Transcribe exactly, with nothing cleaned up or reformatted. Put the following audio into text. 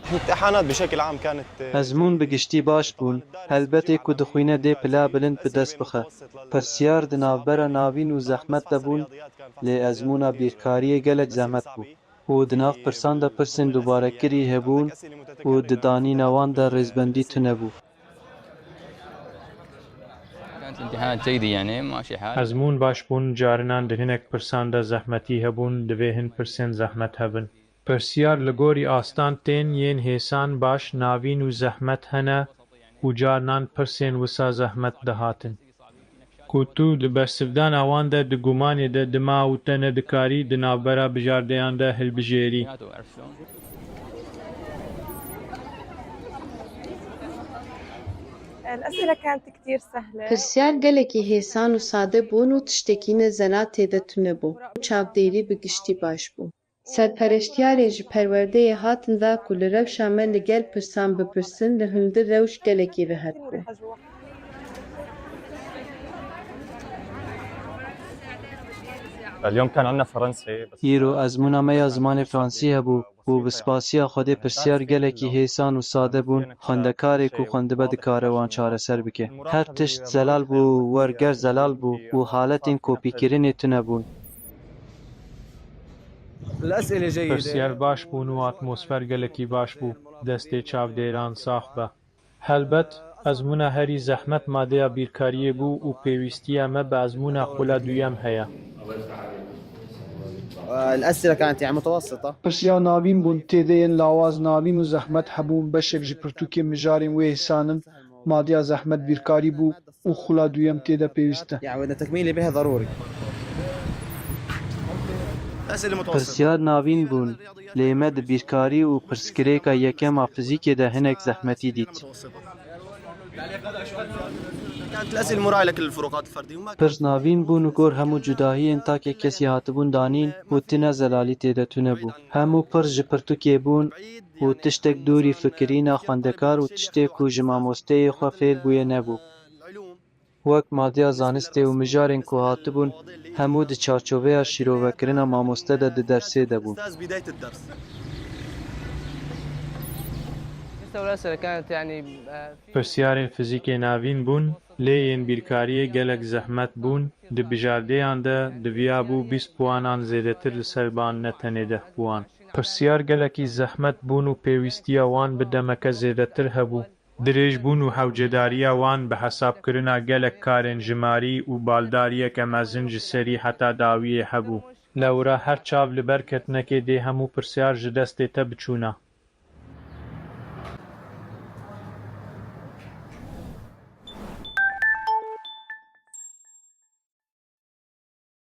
الامتحانات بشكل عام كانت Ezmûn bi giştî baş bûn. Helbetê ku dixwîne dê pila bilind bi dest bixe. Pirsyar di navbera navîn û zehmet de bûn, lê ezmûna bîrkariyê gelek zehmet bû û di nav pirsan de pirsên dubarekirî hebûn û di danîna wan de rêzbendî tune bû. كانت الامتحانات جيدة يعني ماشي حال Ezmûn baş bûn, carinan di hinek pirsan de zehmetî hebûn, divê hin pirsên zehmet hebin. Pirsiyar li gorî astan tên yên hêsan baş, navîn û zehmet hene û carinan pirsên wisa zehmet dihatin. Ku tu di bersivdana wan de di gumanê de dima û te nedikarî di navbera bijardeyan de hilbijêrî. الأسئلة كانت كتير سهلة. Pirsiyar gelekî hêsan û sade bûn û tiştekî ne zena tê de tune bû. Çavdêrî bi giştî baş bû. Serpereştiyarên ji perwerdeyê hatin da ku li rewşa me li gel pirsan bipirsin li hundir rewş gelekî rihet bû. اليوم كان عندنا فرنسي بس Îro ezmûna me ya zimanê fransî hebû û bi spasiya Xwedê pirsiyar gelekî hêsan û sade bûn, xwendekarê ku xwendibe dikare wan çareser bike. Her tişt zelal bû, werger zelal bû û haletên kopîkirinê tune bûn. الأسئلة جيدة Pirsiyar baş bûn û atmosfer gelekî baş bû. Destê çavdêran sax be. Helbet, ezmûna herî zehmet madeya bîrkariyê bû û pêwîstiya me bi ezmûna xula duyem heye. الأسئلة كانت يعني متوسطة Pirsiya navîn bûn, tê de yên lawaz navîn û zehmet hebûn, beşek ji pirtûkên mijarên wê hêsan in, madeya zehmet bîrkarî bû û xula duyem tê de pêwîst e. يعني بدنا تكميلة بها ضروري. Pirsiyar navîn bûn, lê me di bîrkarî û pirsgirêka yekem a fizîkê de hinek zehmetî dît. كانت الأسئلة مراعية لكل الفروقات الفردية وما Pirs navîn bûn û gor hemû cudahiyên takê kesî hatibûn danîn û tine zelalî tê de tune bû. Hemû pirs ji pirtûkê bûn û tiştek dûrî fikirîna xwendekar û tiştê ku ji mamosteyê xwe fêr bûye nebû. Wek madeya zanistê û mijarên ku hatibûn, hemû di çarçoveya şîrovekirina mamoste de di dersê de bûn. أستاذ بداية الدرس مستوى الأسئلة كانت يعني آه، في Pirsyarên fizîkê navîn bûn, lê yên bîrkariyê gelek zehmet bûn. Di bijardeyan de diviyabû bîst puanan zêdetir li ser ban, ne tenê deh puan. Pirsyar gelekî zehmet bûn û pêwîstiya wan bi demeke zêdetir hebû. Dirêj bûn û hewcedariya wan bi hesabkirina gelek karên jimarî û baldariyeke mezin ji serî heta dawiyê hebû. Lewra her çav li ber ketinekê dê hemû pirsyar ji destê te biçûna.